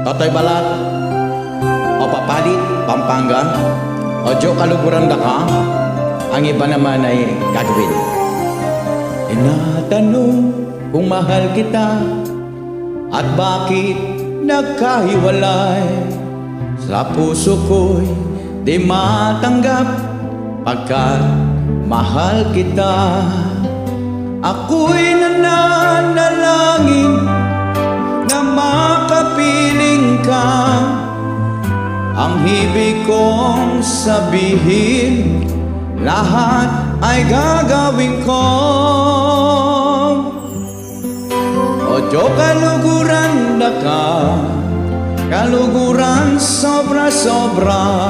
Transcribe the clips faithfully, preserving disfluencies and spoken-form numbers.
Totoy Balat, Opa Pali, Pampanga. Odyo kaluguran da ka, ang iba naman ay gagawin. Inatanong kung mahal kita at bakit nagkahiwalay. Sa puso ko'y di matanggap pagkat mahal kita. Ako'y nananalangin na makapiling ka. Ang ibig kong sabihin, lahat ay gagawin ko. Odyo kaluguran da ka, kaluguran sobra-sobra.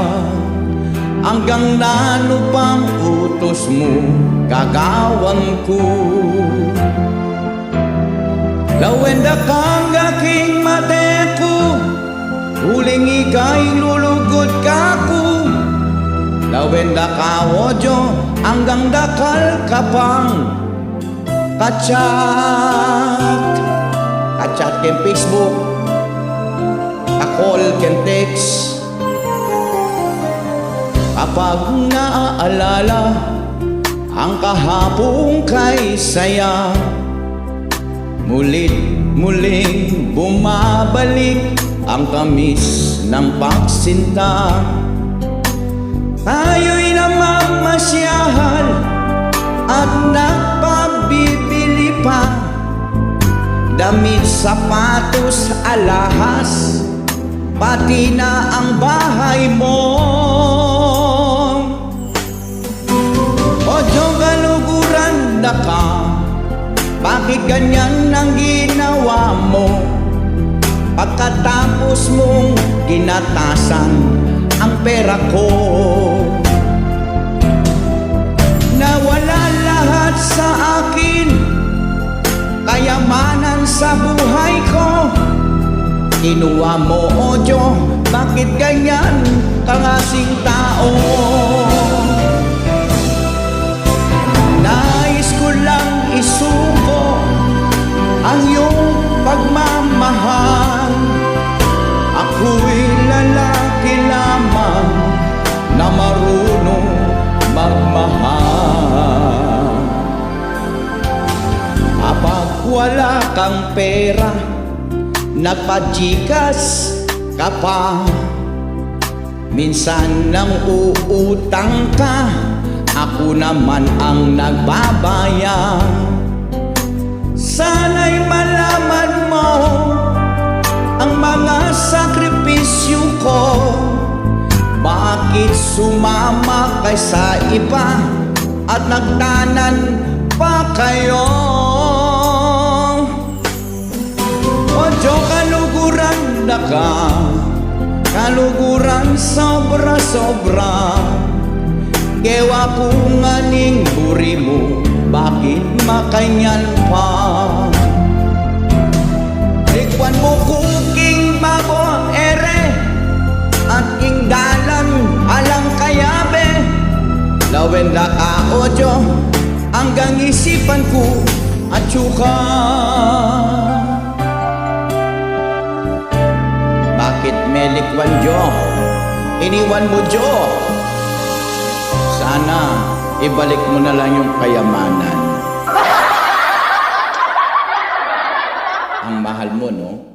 Anggang nanu pang utus mu gagawan ku. Lawen da kang aking mate ku, uling ika ing lulugud kaku. Lawen da ka, Odyo, anggang dakal ka pang ka-chat. Ka-chat keng Facebook, ka-call keng text. Kapag naaalala ang kahapong kay saya, muli't muling bumabalik ang tamis ng pagsinta. Tayo'y namamasyahan at nagpabibili pa. Damit, sapatos, alahas, pati na ang bahay mo. Odyo kaluguran da ka, bakit ganyan ang ginawa mo? Pagkatapos mong ginatasan ang pera ko, nawala lahat sa akin, kayamanan sa buhay ko. Kinuha mo, Odyo, bakit ganyan ka klaseng tao? Nais ko lang isuko ang iyong pagmamahal. Ako'y lalaki lamang na marunong magmahal. Kapag wala kang pera, nagpa-GCash ka pa. Minsan nang uutang ka, ako naman ang nagbabayad. Sana'y malaman mo ang mga sakripisyo ko. Bakit sumama ka sa iba at nagtanan pa kayo? Odyo kaluguran da ka, kaluguran sobra-sobra. Gewa ku ngan ing buri mu, bakit makanyan pa? Likwan mu ku king babo, ere, at king dalan alang kayabe. Lawen da ka, Odyo, anggang isipan ku atyu ka. Bakit me likwan, Jo? Iniwan mu, Jo. Sana ibalik mu na lang yung kayamanan. Ang mahal mu, no?